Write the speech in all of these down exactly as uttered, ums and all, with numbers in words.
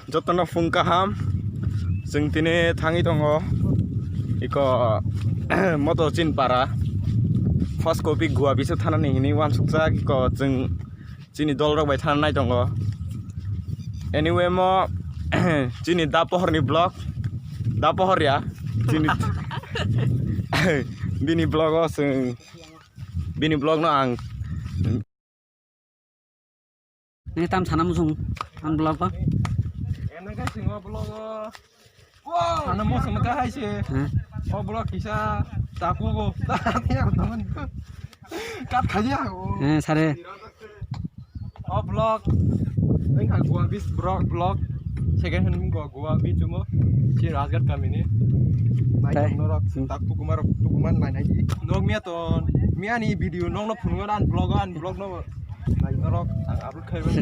Jotono phung kaham, chwng tini thangwi tongo iko moto chin para first copy Goa bisu thanani hinwi wansukjak iko chwng chini dol rok bai thana nai tongo. Anyway mo chini da pohor ni vlog, da pohor ya chini bini vlog o chwng bini vlog no ang Nini tam sana musung ang vlog o. Ena ka singo vlog o. Sana musung ka hai se. Hmm. O vlog kisa taku go. Kat khaja. Eh, sare. O vlog. Nang ka Goa bis vlog vlog. Second hand go Goa bis mo. Si Rajghat kamini. Nai norok tak tukumar tukuman nai nai. Nok mia ton. Mia ni video nok no phungo an vlog an vlog no. Nai norok ang upload khai ban.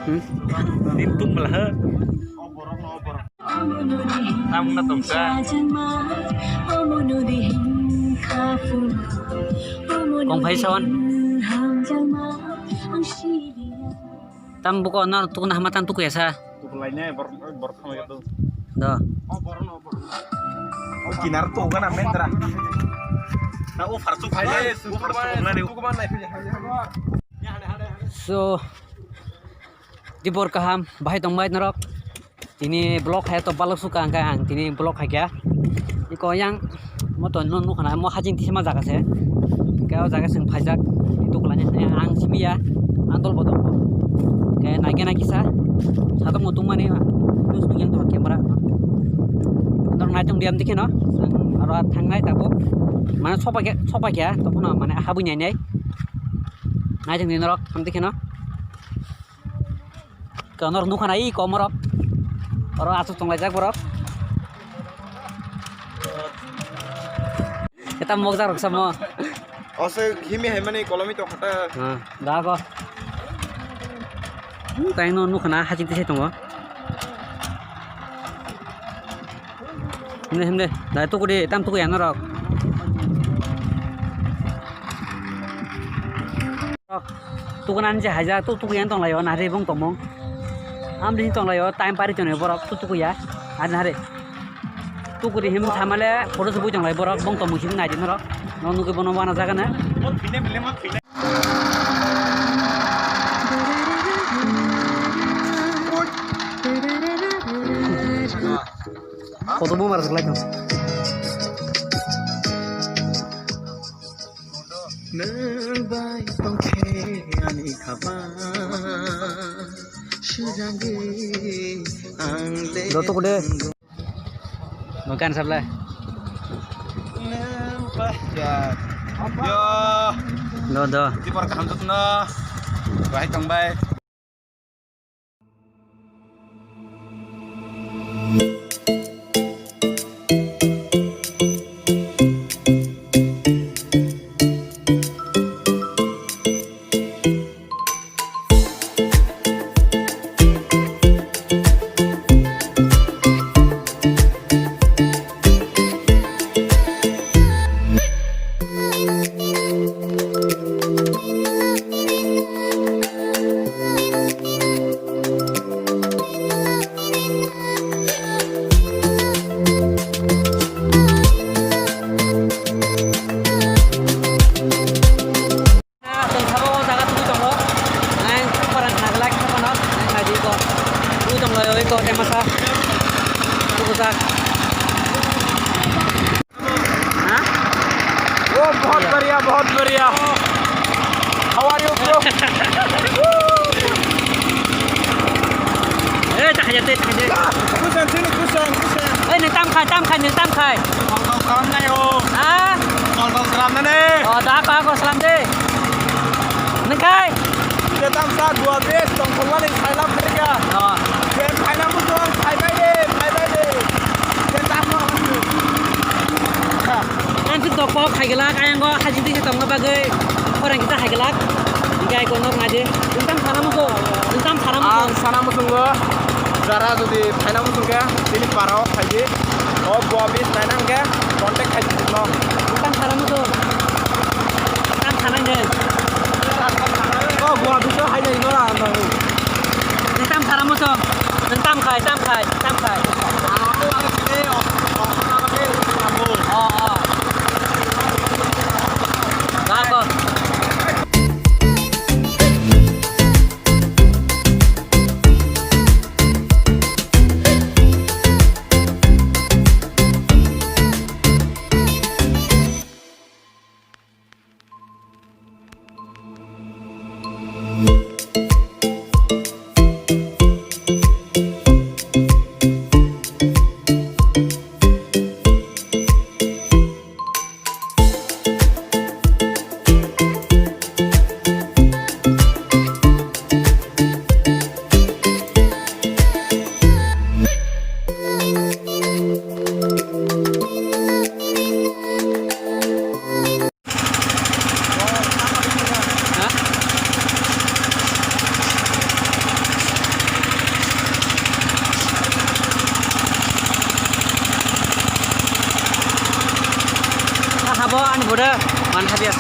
Hmm? Dim tum bela ha. Tam na tum ka. Kong phai sawan. Tam buko no tukuna hama tam tukuya sa. Tukulai ne bor bor khama gitu. Do. Kinar tu kan amen tra. Na o farsu khai le, o farsu na ni. So, Dibor kaham, bahai tongbai norok. Tini vlog hai to balok suka hingke ang tini vlog hai kya. Iko yang moto no nukha na mo hajing tisima jaga se. Hingke o jaga seng phaijak. Ito kulanya ang simiya. Ang dol bodong. Ke nage nagi sa. Satok mo tungmani. Nus nung yang to camera. Nor naitung diam dikhe no. Ang aro thangnai tabuk. Mane sopa kya, sopa kya. Tokhono mane habui nai nai. Naitung di norok. Ham dikhe no. Ke norok nukha na i kom borok. Oro aswk tonglaijak borok. Eta mokjak rok samo. Ose himi hai mani kolomi tong kha ta. Ha, da ko. Hmm, kaino nukha na hajing tisai tongo. Himde, himde. Dai tukudi, tam tukudi anorok. Tukunan je haja, tu tukuyan tonglayo, nari bong tongmong. Amri tonglayo, time pari tonglayo, borok tu tukuya. Ari nari. Tukudi him thamale, photo se bui tonglayo, borok bong tongmong sini nai di norok. No nugui bono wana jaga na. Photo bo mar lai thang. Nwng bai tongkhe ani khapang sujagwi ang le. Joto kode. Nwng kan sablai. Yo. Do, do. Tibor kaham jotno. Bahai tongbai. Tong sabo o jaga tugui tongo. Ang parang khna glak khe phano. Ang nai di ko. Tugui tongo oi ko temasa. Tugujak. Ha? Oh, bahut badhiya, bahut badhiya. How are you, bro? Eh, tak aja, tak aja. Kusan sini, kusan, kusan. Eh, ni tam khai, tam khai, ni tam khai. Tol tol salam nai o. Ah? Tol tol salam nai ne. Oh, da ka ko salam de. Nengkai. Kita tam sa dua belas tong thongmani sailap mereka. Oh. Jen phaina muchung phaibai de, phaibai de. Jen tam no. Ang si dokok haigelak, ayang go hajiti si tongna bagwi. Orang kita haigelak. Nengkai ko nok ngaje. Nengtam sana muchung. Nengtam sana muchung. Ang sana muchung go. Jara jodi phaina muchung khe, tini para o phaidi. O bo bis naina hwnkhe contact khai di no. Nengtam sana muchung. Nang tam sara muso. Nang tam khai, tam khai, tam khai. Oh, oh. Bago. Habo ani bode man habya.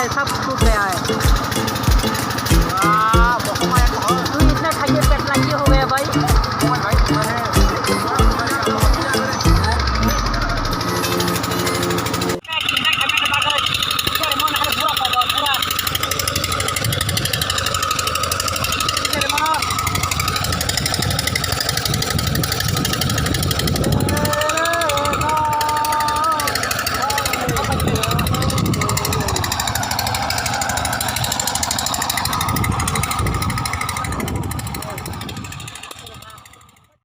Kha